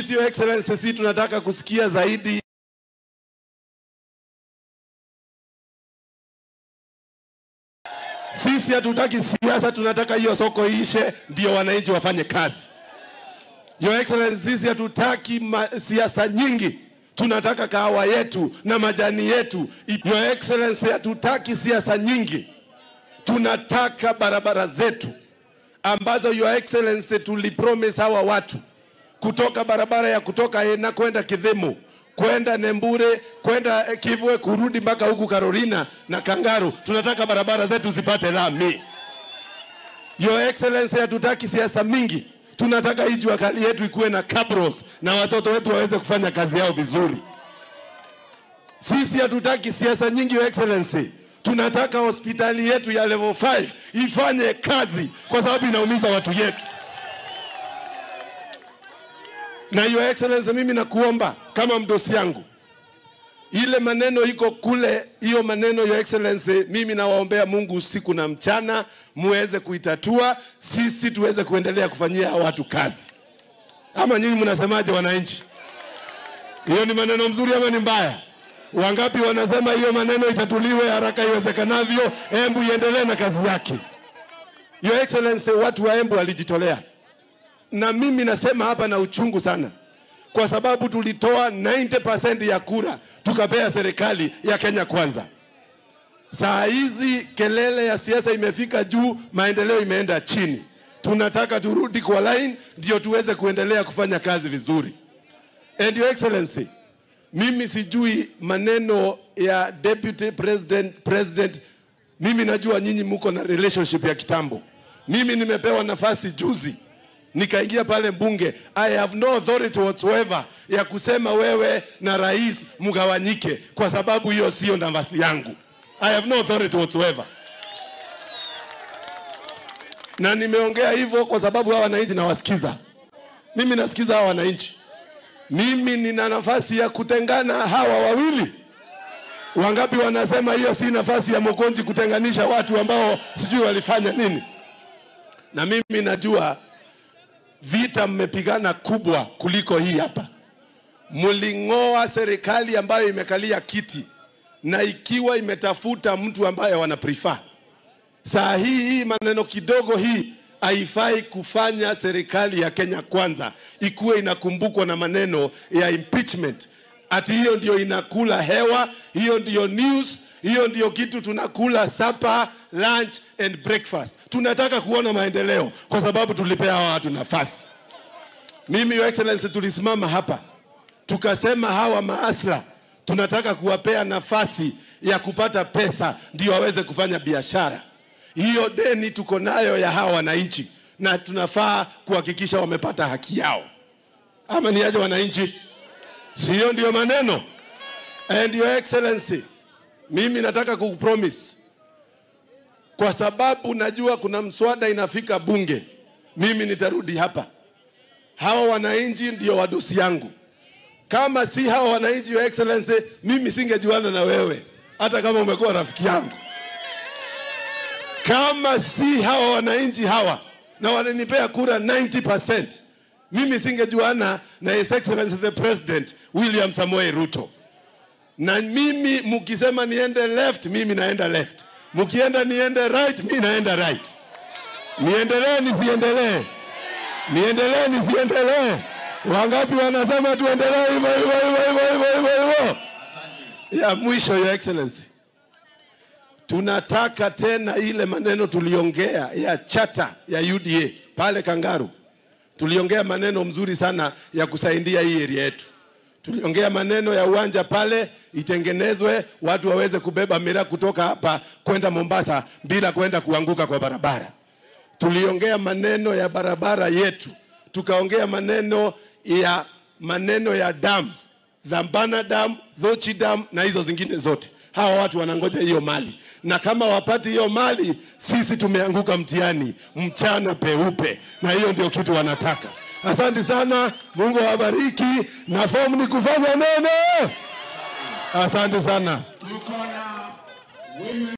Sisi, Your Excellency, sisi tunataka kusikia zaidi. Sisi hatutaki siasa, tunataka hiyo soko iishe ndio wananchi wafanye kazi. Your Excellency, sisi hatutaki siasa nyingi. Tunataka kahawa yetu na majani yetu. Your Excellency, hatutaki siasa nyingi. Tunataka barabara zetu ambazo, Your Excellency, tulipromise hawa watu kutoka barabara ya kutoka Ena kwenda Kidhimu, kwenda Nembure, kwenda Kivwe, kurudi mpaka huku Carolina na Kangaru. Tunataka barabara zetu zipate lami. Your Excellency, hatutaki siasa mingi. Tunataka hii jua kali yetu ikuwe na cabros na watoto wetu waweze kufanya kazi yao vizuri. Sisi hatutaki siasa nyingi, Your Excellency. Tunataka hospitali yetu ya level 5 ifanye kazi kwa sababu inaumiza watu yetu. Na Your Excellency, mimi nakuomba kama mdosi yangu, ile maneno iko kule, hiyo maneno, Your Excellency, mimi nawaombea Mungu usiku na mchana muweze kuitatua, sisi tuweze kuendelea kufanyia watu kazi. Ama nyinyi mnasemaje wananchi? Hiyo ni maneno mzuri ama ni mbaya? Wangapi wanasema hiyo maneno itatuliwe haraka iwezekanavyo, Embu iendelee na kazi yake? Your Excellency, watu wa Embu walijitolea. Na mimi nasema hapa na uchungu sana, kwa sababu tulitoa 90% ya kura tukapea serikali ya Kenya Kwanza. Saa hizi kelele ya siasa imefika juu, maendeleo imeenda chini. Tunataka turudi kwa line ndio tuweze kuendelea kufanya kazi vizuri. And Your Excellency, mimi sijui maneno ya deputy president, mimi najua nyinyi mko na relationship ya kitambo. Mimi nimepewa nafasi juzi, nikaingia pale mbunge. I have no authority whatsoever ya kusema wewe na rais mgawanyike, kwa sababu hiyo sio nafasi yangu. I have no authority whatsoever. Na nimeongea hivyo kwa sababu hawa wananchi nawasikiza. Mimi nasikiza hawa wananchi. Mimi nina nafasi ya kutengana hawa wawili. Wangapi wanasema hiyo si nafasi ya Mokonji kutenganisha watu ambao sijui walifanya nini? Na mimi najua vita mmepigana kubwa kuliko hii hapa. Mlingoa serikali ambayo imekalia kiti na ikiwa imetafuta mtu ambaye wana prefer. Saa hii maneno kidogo hii haifai kufanya serikali ya Kenya Kwanza ikuwe inakumbukwa na maneno ya impeachment. Ati hiyo ndio inakula hewa, hiyo ndio news, hiyo ndio kitu tunakula supper, lunch and breakfast. Tunataka kuona maendeleo kwa sababu tulipea watu nafasi. Mimi, Your Excellency, tulisimama hapa tukasema hawa maasla tunataka kuwapea nafasi ya kupata pesa ndio waweze kufanya biashara. Hiyo deni tuko nayo ya hawa wananchi na tunafaa kuhakikisha wamepata haki yao. Ama ni aje wananchi? Sio ndio maneno? And Your Excellency, mimi nataka kukupromise, kwa sababu najua kuna mswada inafika bunge, mimi nitarudi hapa. Hawa wananchi ndio wadosi yangu. Kama si hawa wananchi, Your Excellency, mimi singejuana na wewe hata kama umekuwa rafiki yangu. Kama si hawa wananchi hawa na walinipea kura 90%, mimi singejuana na His Excellency the President William Samoei Ruto. Na mimi mukisema niende left, mimi naenda left. Mukienda niende right, mimi naenda right. Niendelee nisiendelee? Niendelee nisiendelee? Wangapi wanasema tuendelee hivyo hivyo hivyo hivyo hivyo hivyo? Ya mwisho, Your Excellency, tunataka tena ile maneno tuliongea ya chata ya UDA pale Kangaru. Tuliongea maneno mzuri sana ya kusaidia hii area yetu. Tuliongea maneno ya uwanja pale itengenezwe, watu waweze kubeba miraa kutoka hapa kwenda Mombasa bila kwenda kuanguka kwa barabara. Tuliongea maneno ya barabara yetu. Tukaongea maneno ya dams, Dhambana Dam, Dhochi Dam na hizo zingine zote. Hawa watu wanangoja hiyo mali. Na kama wapati hiyo mali, sisi tumeanguka mtihani mchana peupe. Na hiyo ndio kitu wanataka. Asante sana, Mungu awabariki. Na fomu ni kufanya neno. Asante sana.